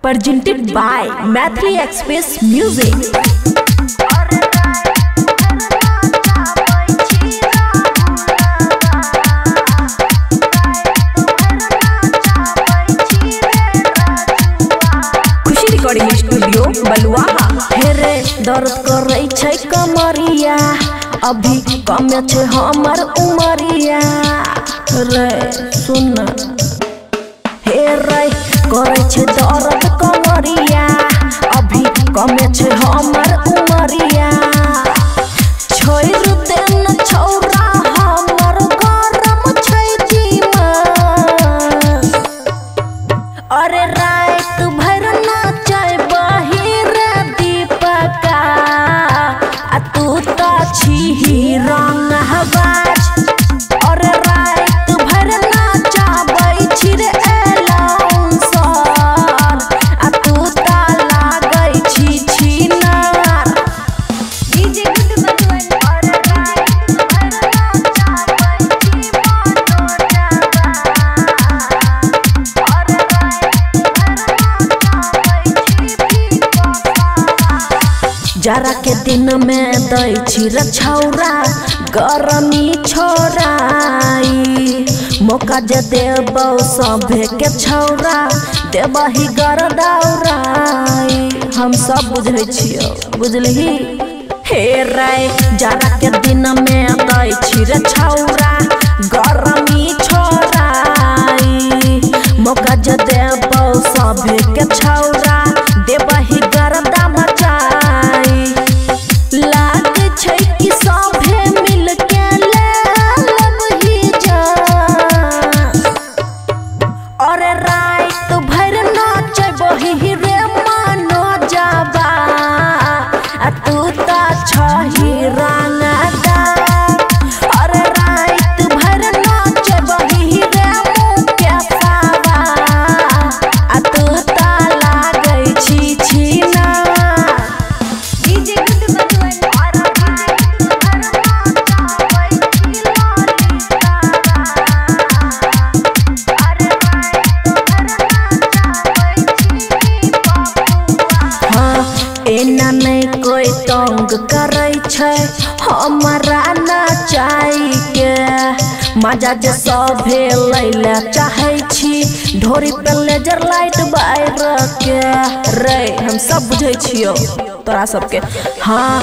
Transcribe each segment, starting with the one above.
Presented by Maithili Express Music. Khushi recording studio Baluaha. हे रे दर्द करै छै कमरिया, अभी कम छै हमर उमरिया रे सुन। हे रे करै छै दर्द कमरिया, अभी कम छै हमर उमरिया। छोड़ देन छौरा हमर गरम छै दिमाग। अरे रात भर नाचै बहिर दीपका, आ तू त छीही रंगबाज। अरे रात भर नाचाबै छी रे एलाउंसर, आ तू त लागै छी छिनार। डीजे गुड्डू मधुबन। अरे रात भर नाचाबै छी मनोजवा। अरे रात भर नाचाबै छी दीपकवा। जाड़ा के दिन में दै छी रे छौरा गरमी छोराई, मौका जे देबौ सभे के छौरा देबही गरदौराई। हम सब बुझै छियौ, बुझलही। हे रे जाड़ा के दिन में दै छी रे छौरा गरमी छोराई, मौका जे देबौ सभे के छौरा देबही गरदा मचाई। लागे छै कि सभे मिलके ले लेबही जान। अरे रात भर नाचबही रे मनोजवा, आ तू त छही रंगदार। अरे रात भर नाचबही रे मुकेशवा, आ तू त लागै छी छिनार। डीजे गुड्डू मधुबन। अरे रात भर नाचाबै छी ललितवा। अरे रात भर नाचाबै छी दीपकवा। हाँ एना नै कोई तंग करै छै हमरा नचाई के, मजा जे सभे लै ले चाहै छी ढोरी पे लेजर लाइट बारि के। रे हम सब बुझै छियौ तोरा सबके। हाँ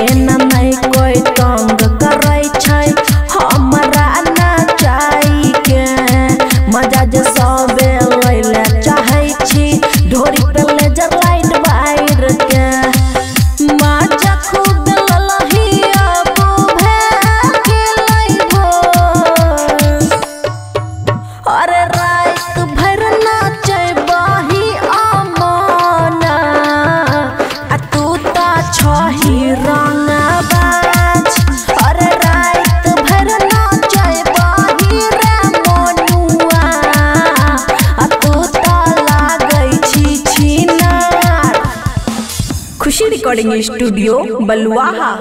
एना नै कोई तंग करै छै हमरा नचाई के, मजा जे सभे लै ले चाहै छी ढोरी पे लेजर लाइट बारि के। मजा खूब ललही अब भए गेलै भोर। अरे रात भर नाचबही अमना, आ तू त छही रंगबाज। अरे रात भर नाचबही रे मनुआ, आ तू त लागै छी छिनार। खुशी रिकॉर्डिंग स्टूडियो बलुआहा।